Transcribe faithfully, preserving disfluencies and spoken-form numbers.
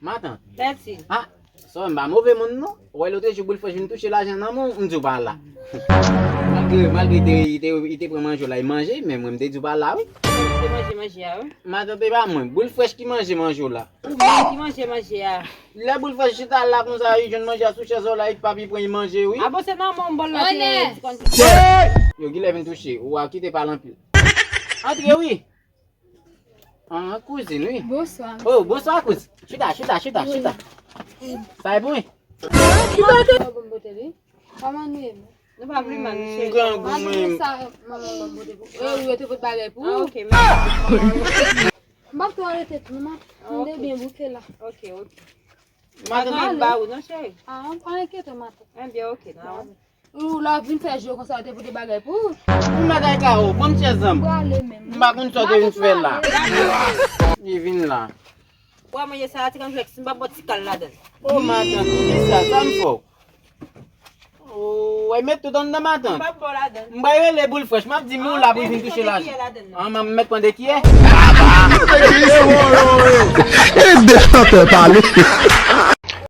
Matant. Mèsi. Ah, sa m pa move moun non. Ou wè lòt jou boul frèch vin touche lajan nan men w, m di w pa la. Malgre, malgre te, te, te pran manje w la, e manje, men mwen m te di w pa la wi. Te manje manje a wi. Matant e pa mwen, boul frèch ki manje manje w la. Ou menm ki manje manje a. Lè boul frèch chita la konsa, li jwenn manje a sou chèz ou la, li pa pi pran li manje wi. A bon, se nan men w bòl la te di konn. Yo, gilè vin touche, ou a kite pale anpil. Antre wi. Ah, kouzin wi. Bonswa. Oh, bonswa kouzin. Chita, chita, chita, chita. Sa e bon wi. Manman ban m pote li. Kòman nou ye menm? Nou pa vle mal, cheri. Grangou mwen. Sa manman ban m pote pou. Eh, ou yo te pot bagay pou ou. Ah, ok, mèsi. M p ap twò rete tou, m ap tande byen bouke la. Ok, ok. Matant, pa gen ba ou non, cheri. Ah, pa enkyete, matant. Ebyen, ok, nan. Ou la vin fè je konsa, ou te pote bagay pou ou. Ou bagay ka ou, ban m chèz la. Ou prale menm. M pa konn sa w te vin fè la. Li vin la. Bwa manje sa a ti konplèks, m p ap bò ti kal ladan l. Oh, matant, pou kisa? Sa m fè w? Oh, w met tout anndan, matant. M p ap bò ladan l. M bay rele boul frèch, m ap di men w la pou l vin touche lajan. An, m met pran de kiyè. E de chantè pale.